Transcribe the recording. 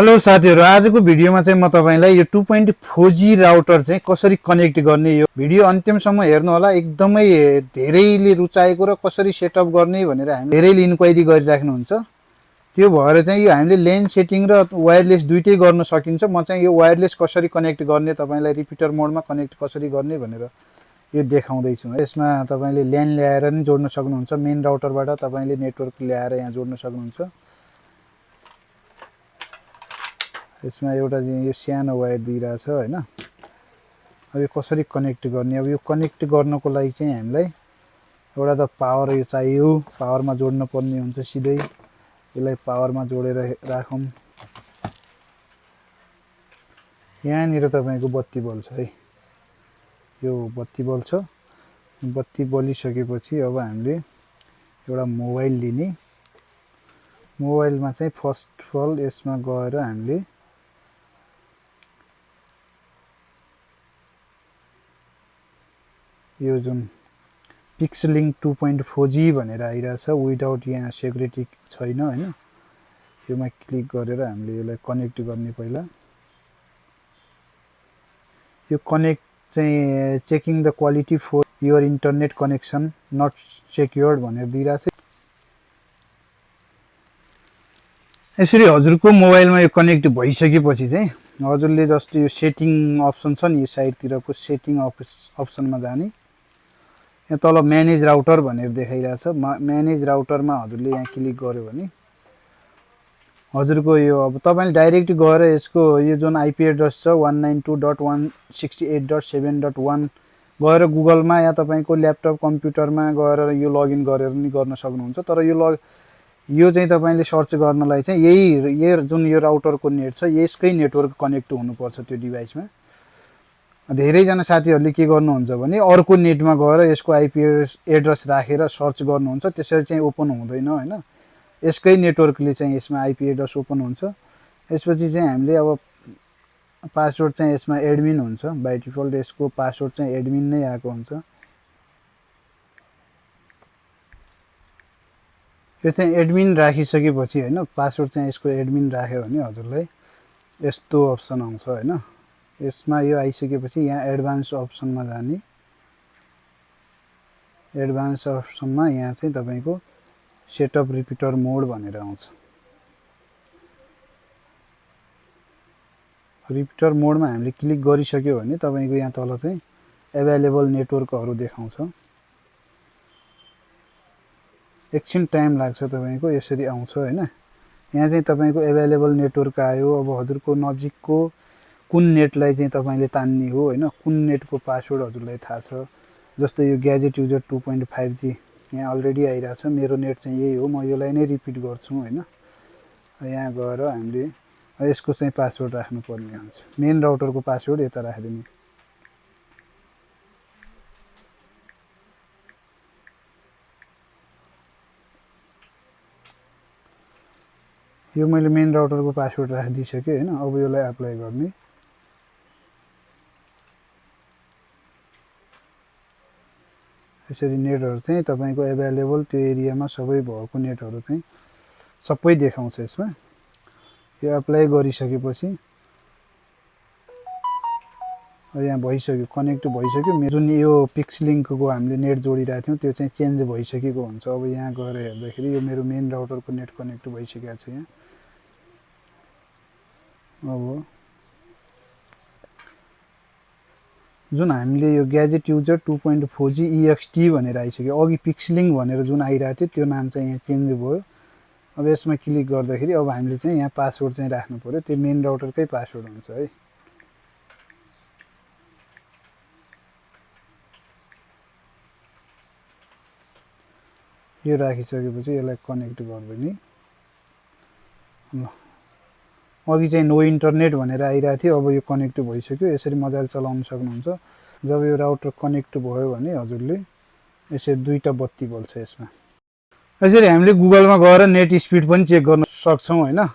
Hello साथीहरु, आजको भिडियोमा चाहिँ म तपाईलाई यो 2.4G राउटर चाहिँ कसरी कनेक्ट गर्ने यो भिडियो अन्तिमसम्म हेर्नु होला। एकदमै धेरैले रुचाएको र कसरी सेटअप गर्ने भनेर हामी धेरैले इन्क्वायरी गरिराख्नुहुन्छ। त्यो भएर चाहिँ यो हामीले लेन सेटिङ र वायरलेस दुईटै गर्न सकिन्छ। म चाहिँ यो वायरलेस कसरी कनेक्ट गर्ने, तपाईलाई रिपिटर मोडमा कनेक्ट कसरी गर्ने भनेर यो देखाउँदै छु। यसमा तपाईले ल्यान ल्याएर नि जोड्न सक्नुहुन्छ। मेन राउटरबाट तपाईले नेटवर्क ल्याएर यहाँ जोड्न सक्नुहुन्छ। यसमा एउटा चाहिँ यो सानो वायर दिइरहेछ हैन। अब यो कसरी कनेक्ट गर्ने, अब यो कनेक्ट गर्नको लागि चाहिँ हामीलाई एउटा त पावर यो चाहियो। पावरमा जोड्न पर्ने हुन्छ। सिधै यसलाई पावरमा जोडेर राखौं। यहाँनिर तपाईको बत्ती बल्छ है, यो बत्ती बल्छ। बत्ती बलिसकेपछि अब हामीले एउटा मोबाइल लिने। मोबाइलमा चाहिँ फर्स्ट अफ अल यसमा गएर हामीले यो जुन पिक्सलिङ 2.4G भनेर आइरहेछ विदाउट यहाँ सेक्युरिटी छैन हैन। योमा क्लिक गरेर हामीले यसलाई कनेक्ट गर्ने। पहिला यो कनेक्ट चाहिँ checking the quality for your internet connection not secured भनेर दिइरहेछ। यसरी हजुरको मोबाइलमा यो कनेक्ट भइसकेपछि चाहिँ हजुरले जस्ट यो सेटिङ अप्सन छ नि, यो साइडतिरको सेटिङ अप्सनमा जाने। यहाँ तल म्यानेज राउटर भनेर देखाइरहेछ। म्यानेज राउटरमा हजुरले यहाँ क्लिक गर्यो भने हजुरको यो अब तपाईले डाइरेक्ट गएर यसको यो जुन आईपी एड्रेस छ 192.168.7.1 गएर गुगलमा या तपाईको ल्यापटप कम्प्युटरमा गएर यो लगइन गरेर नि गर्न सक्नुहुन्छ। तर यो चाहिँ तपाईले सर्च गर्नलाई चाहिँ यही जुन यो राउटरको नेट छ यसकै नेटवर्क कनेक्ट हुनुपर्छ त्यो डिभाइसमा। धेरै जना साथीहरुले के गर्नुहुन्छ भने अर्को नेटमा गएर यसको आईपी एड्रेस राखेर सर्च गर्नुहुन्छ। त्यसरी चाहिँ ओपन हुँदैन हैन। यसकै नेटवर्कले चाहिँ यसमा आईपी एड्रेस ओपन हुन्छ। यसपछि चाहिँ हामीले अब पासवर्ड चाहिँ यसमा एडमिन हुन्छ। बाइ डिफल्ट यसको पासवर्ड चाहिँ एडमिन नै आएको हुन्छ। यो चाहिँ एडमिन राखिसकेपछि हैन, पासवर्ड चाहिँ यसको एडमिन राख्यो भने हजुरलाई यस्तो अप्सन आउँछ हैन। यसमा यो आइसकेपछि यहाँ एडभान्स अप्सनमा जाने। एडभान्स अप्सनमा यहाँ चाहिँ तपाईको सेटअप रिपिटर मोड भनेर आउँछ। रिपिटर मोडमा हामीले क्लिक गरिसक्यो भने तपाईको यहाँ तल चाहिँ अवेलेबल नेटवर्कहरु देखाउँछ। एकछिन टाइम लाग्छ तपाईको, यसरी आउँछ हैन। यहाँ चाहिँ तपाईको अवेलेबल नेटवर्क आयो। अब हजुरको नजिकको कुन नेटलाई चाहिँ तपाईले तान्ने हो हैन, कुन नेटको पासवर्ड हजुरलाई थाहा छ। जस्तै यो ग्याजेट युजर 2.5G यहाँ अलरेडी आइराछ। मेरो नेट चाहिँ यही हो। म यसलाई नै रिपिट गर्छु हैन। यहाँ गएर हामीले यसको चाहिँ पासवर्ड राख्नु पर्ने हुन्छ। मेन राउटरको पासवर्ड यता राख्दिने। यो मैले मेन राउटरको पासवर्ड राखिदिसके हैन। अब यसलाई अप्लाई गर्ने। यसरी नेटहरु चाहिँ तपाईको अवेलेबल त्यो एरियामा सबै भएको नेटहरु चाहिँ सबै देखाउँछ यसमा। यो अप्लाई गरिसकेपछि यहाँ भइसक्यो, कनेक्ट भइसक्यो। जुन यो पिक्सलिङको हामीले नेट जोडिरहेको थियौं त्यो चाहिँ चेन्ज भइसकेको हुन्छ। अब यहाँ गएर हेर्दाखेरि यो मेरो मेन राउटरको नेट कनेक्ट भइसकेको छ यहाँ। अब जुन हामीले यो ग्याजेट युजर 2.4G EXT भनेर आइसक्यो। अघि पिक्सलिङ भनेर जुन आइरहेको थियो त्यो नाम चाहिँ यहाँ चेन्ज भयो। अब यसमा क्लिक गर्दाखेरि अब हामीले चाहिँ यहाँ पासवर्ड चाहिँ राख्नु पर्यो। त्यो मेन राउटरकै पासवर्ड हुन्छ है। यो राखिसकेपछि यसलाई कनेक्ट गर्दिने। अघि चाहिँ नो इन्टरनेट भनेर आइरहेको थियो। अब यो कनेक्ट भइसक्यो। यसरी मजाले चलाउन सक्नुहुन्छ। जब यो राउटर कनेक्ट भयो भने हजुरले यसरी दुईटा बत्ती बल्छ यसमा। यसरी हामीले गुगलमा गएर नेट स्पिड पनि चेक गर्न सक्छौं हैन।